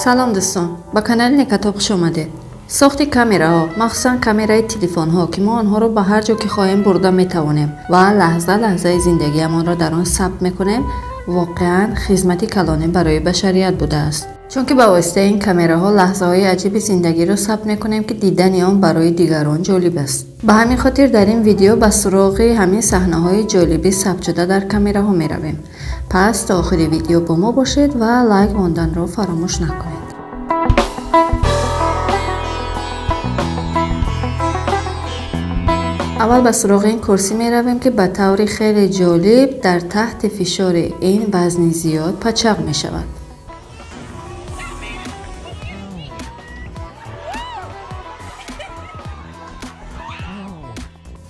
Салом дӯстон, ба канали Некатоб хуш омадед. Сохти камераҳо, махсусан камераи телефонҳо, ки мо онҳоро ба ҳар ҷо ки хоҳем бурда метавонем ва лаҳза лаҳзаи зиндагиамонро дар он сабт мекунем, воқеан хизмати калоне барои башарият будааст. Чунки ба воситаи ин камераҳо лаҳзаҳои аҷиби зиндагиро сабт мекунем, ки дидани он барои дигарон ҷолиб аст. Ба ҳамин хотир дар ин видео ба суроғи ҳамин саҳнаҳои ҷолиби сабтшуда дар камераҳо меравем. Пас то охири видео бо мо бошед ва лайк монданро фаромӯш накунед. Аввал ба суроғи ин курсӣ меравем, ки ба таври хеле ҷолиб дар таҳти фишори ин вазни зиёд пачақ мешавад.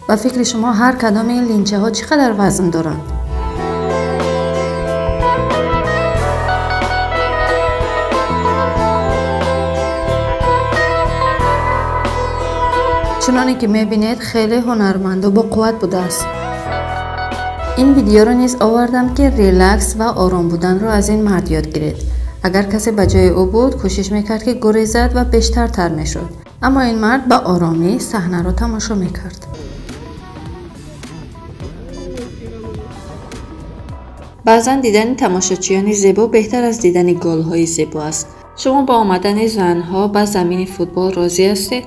Ба фикри шумо ҳар кадоми ин линчаҳо чӣ қадар вазн доранд? Чуноне ки мебинед, хеле ҳунарманду боқувват будааст. Ин видеоро низ овардам, ки релакс ва ором буданро аз ин мард ёд гиред. Агар касе ба ҷои ӯ буд, кӯшиш мекард, ки гурезад ва бештар тар мешуд. Аммо ин мард ба оромӣ саҳнаро тамошо мекард. Баъзан дидани тамошочиёни зебо беҳтар аз дидани голҳои зебо аст. Шумо бо омадани занҳо ба замини футбол розӣ ҳастед?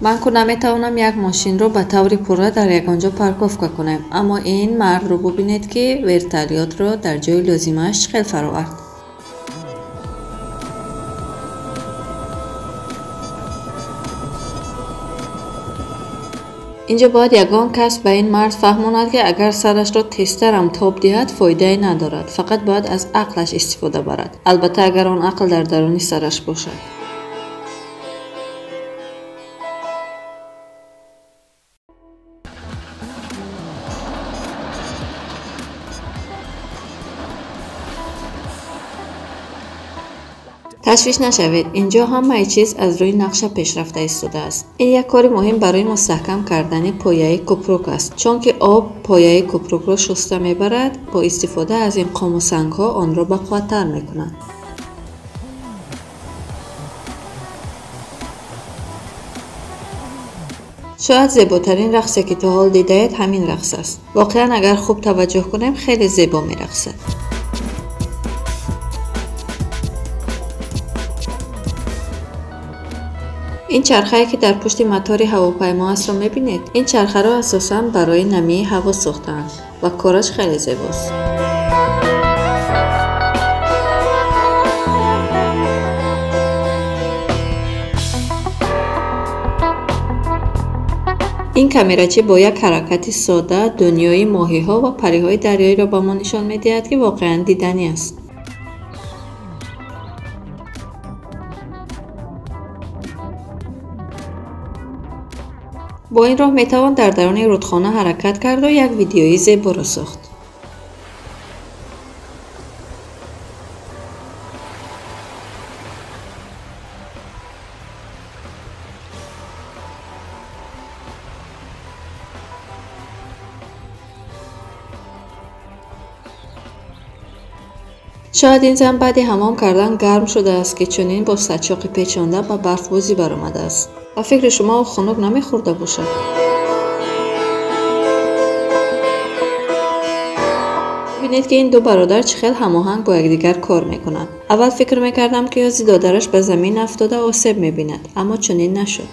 Ман ку наметавонам як мошинро ба таври пурра дар ягон ҷо парковка кунем, аммо ин мардро бубинед, ки вертолётро дар ҷои лозимааш чӣ хел фаровард. Инҷо бояд ягон кас ба ин мард фаҳмонад, ки агар сарашро тезтарам тоб диҳад, фоидае надорад, фақат бояд аз ақлаш истифода барад. Албатта, агар он ақл дар даруни сараш бошад. Ташвиш нашавед, инҷо ҳамаи чиз аз рӯи нақша пешрафта истодааст. Ин як кори муҳим барои мустаҳкам кардани пояи купрук аст, чунки об пояи купрукро шуста мебарад, бо истифода аз ин қому сангҳо онро бақувваттар мекунад. Шояд зеботарин рақсе, ки то ҳол дидаед, ҳамин рақс аст. Воқеан, агар хуб таваҷҷӯҳ кунем, хеле зебо мерақсад. Ин чархае, ки дар пушти мотори ҳавопаймо астро мебинед, ин чархаро асосан барои намии ҳаво сохтаанд ва кораш хеле зебост. Ин камерачӣ бо як ҳаракати сода дунёи моҳиҳо ва париҳои дарёиро ба мо нишон медиҳад, ки воқеан диданӣ аст. Бо ин роҳ метавон дар даруни рудхона ҳаракат карду як видеои зеборо сохт. Шояд ин зан баъди ҳамом кардан гарм шудааст, ки чунин бо сачоқи печонда ба барфбозӣ баромадааст. Ба фикри шумо ӯ хунук намехӯрда бошад? Бибинед, ки ин ду бародар чӣ хел ҳамоҳанг бо якдигар кор мекунанд. Аввал фикр мекардам, ки ёзи додараш ба замин афтода осеб мебинад, аммо чунин нашуд.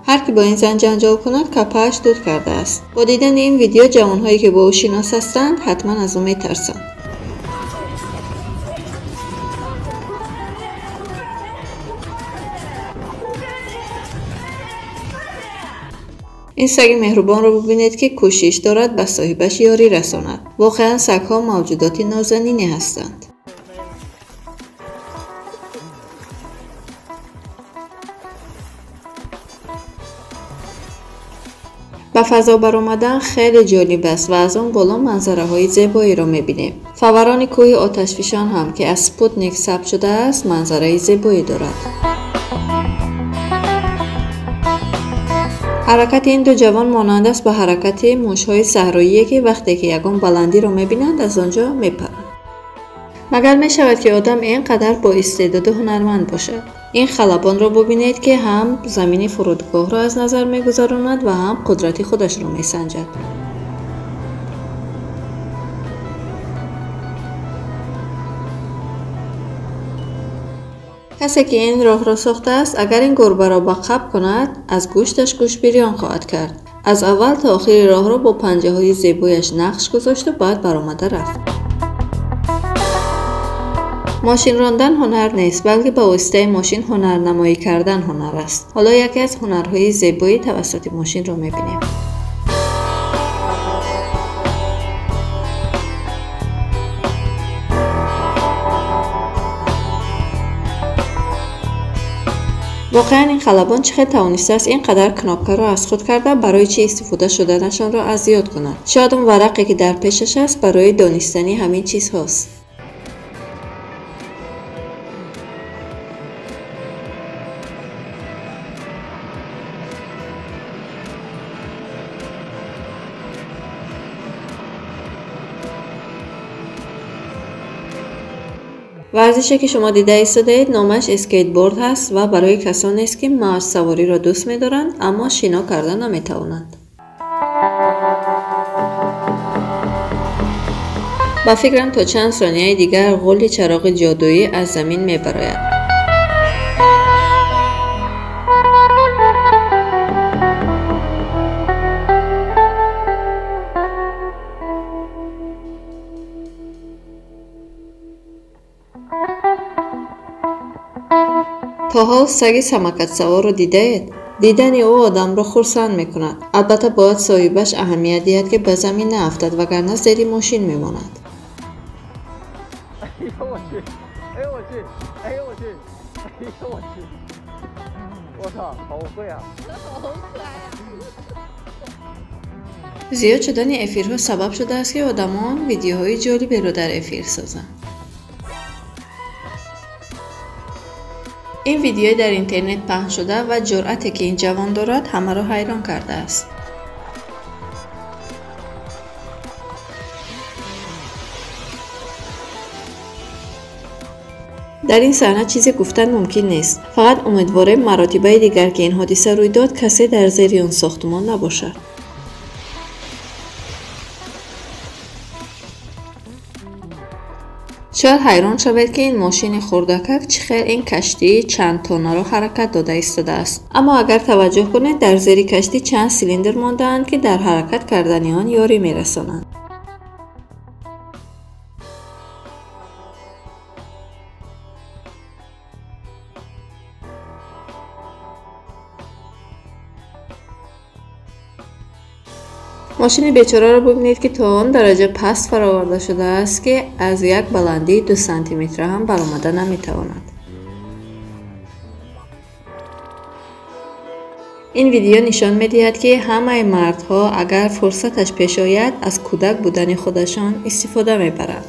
Ҳар ки бо ин зан ҷанҷол кунад, капааш дуд кардааст. Бо дидани ин видео ҷавонҳое, ки бо ӯ шинос ҳастанд, ҳатман аз ӯ метарсанд. Ин саги меҳрубонро бубинед, ки кӯшиш дорад ба соҳибаш ёрӣ расонад. Воқеан сагҳо мавҷудоти нозанине ҳастанд. Ба фазо баромадан хеле ҷолиб аст ва аз он боло манзараҳои зебоеро мебинем. Фаварони кӯҳи оташфишон ҳам, ки аз спутник сабт шудааст, манзараи зебое дорад. Ҳаракати ин ду ҷавон монанд аст ба ҳаракати мушҳои саҳроие, ки вақте ки ягон баландиро мебинанд, аз он ҷо мепаранд. Магар мешавад, ки одам ин қадар боистеъдоду ҳунарманд бошад? Ин халабонро бубинед, ки ҳам замини фурудгоҳро аз назар мегузаронад ва ҳам қудрати худашро месанҷад. Касе, ки ин роҳро сохтааст, агар ин гурбаро ба қаб кунад, аз гӯшташ гӯшбирён хоҳад кард. Аз аввал то охири роҳро бо панҷаҳои зебояш нақш гузошту баъд баромада рафт. Мошин рондан ҳунар нест, балки ба воситаи мошин ҳунарнамоӣ кардан ҳунар аст. Ҳоло яке аз ҳунарҳои зебоӣ тавассути мошинро мебинем. Воқеан ин халабон чӣ хел тавонистааст ин қадар кнопкаро аз худ карда, барои чӣ истифода шуданашонро аз ёд кунад? Шояд он варақе, ки дар пешаш аст, барои донистани ҳамин чизҳост. Варзише, ки шумо дида истодаед, номаш скейтборд ҳаст ва барои касонест, ки мавҷсавориро дӯст медоранд, аммо шино карда наметавонанд. Ба фикрам, то чанд сонияи дигар ғули чароғи ҷодуӣ аз замин мебарояд. То ҳол саги самокатсаворро дидаед? Дидани ӯ одамро хурсанд мекунад. Албатта, бояд соҳибаш аҳамият диҳад, ки ба замин наафтад, вагарна зери мошин мемонад. Зиёд шудани эфирҳо сабаб шудааст, ки одамон видеоҳои ҷолиберо дар эфир созанд. Ин видео дар интернет паҳн шуда ва ҷуръате, ки ин ҷавон дорад, ҳамаро ҳайрон кардааст. Дар ин саҳна чизе гуфтан мумкин нест. Фақат умедворем, маротибаи дигар, ки ин ҳодиса рӯй дод, касе дар зери он сохтмон набошад. Шояд ҳайрон шавед, ки ин мошини хурдакак чӣ хел ин каштии чанд тоннаро ҳаракат дода истодааст. Аммо агар таваҷҷӯҳ кунед, дар зери каштӣ чанд силиндр мондаанд, ки дар ҳаракат кардани он ёрӣ мерасонанд. Мошини бечораро бубинед, ки то он дараҷа паст фароварда шудааст, ки аз як баландии 2 сантиметра ҳам баромада наметавонад. Ин видео нишон медиҳад, ки ҳамаи мардҳо, агар фурсаташ пеш ояд, аз кӯдак будани худашон истифода мебаранд.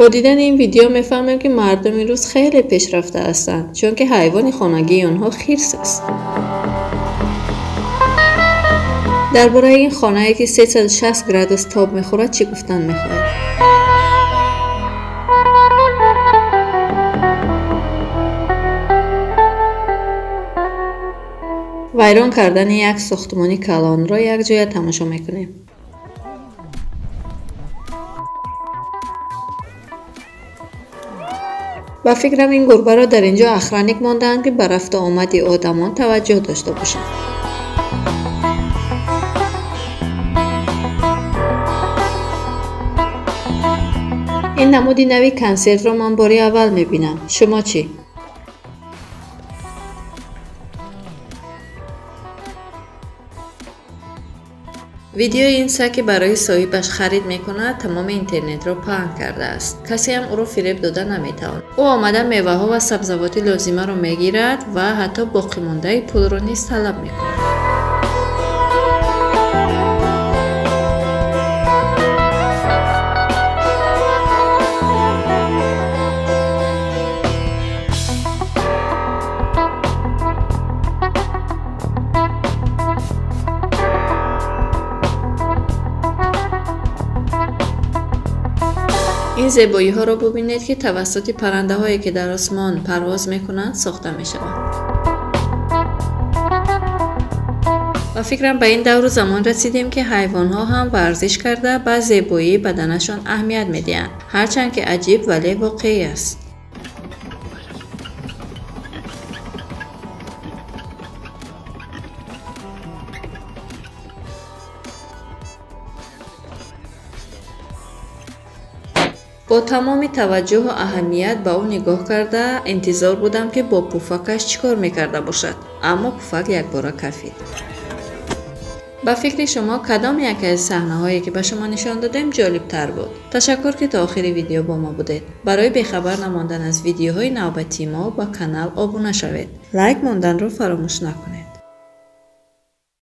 Бо дидани ин видео мефаҳмем, ки мардуми рус хеле пешрафта ҳастанд, чунки ҳайвони хонагии онҳо хирс аст. Дар бораи ин хонае, ки 360 градус тоб мехӯрад, чӣ гуфтан мехоҳед? Вайрон кардани як сохтмони калонро якҷоя тамошо мекунем. Ба фикрам, ин гурбаро дар ин ҷо охранник мондаанд, ки ба рафту омади одамон таваҷҷӯҳ дошта бошанд. Ин намуди нави консертро ман бори аввал мебинам. Шумо чӣ? Видеои ин саг, ки барои соҳибаш харид мекунад, тамоми интернетро паҳн кардааст. Касе ҳам ӯро фиреб дода наметавонад. Ӯ омада меваҳо ва сабзавоти лозимаро мегирад ва ҳатто боқимондаи пулро низ талаб мекунад. Ин зебоиҳоро бубинед, ки тавассути паррандаҳое, ки дар осмон парвоз мекунанд, сохта мешаванд. Ба фикрам, ба ин давру замон расидем, ки ҳайвонҳо ҳам варзиш карда ба зебоии баданашон аҳамият медиҳанд. Ҳарчанд ки аҷиб, вале воқеӣ аст. Бо тамоми таваҷҷӯҳу аҳамият ба ӯ нигоҳ карда, интизор будам, ки бо пуфакаш чӣ кор мекарда бошад, аммо пуфак якбора кафид. Ба фикри шумо, кадом яке аз саҳнаҳое, ки ба шумо нишон додем, ҷолибтар буд? Ташаккур, ки то охири видео бо мо будед. Барои бехабар намондан аз видеоҳои навбатии мо ба канал обуна шавед. Лайк монданро фаромӯш накунед.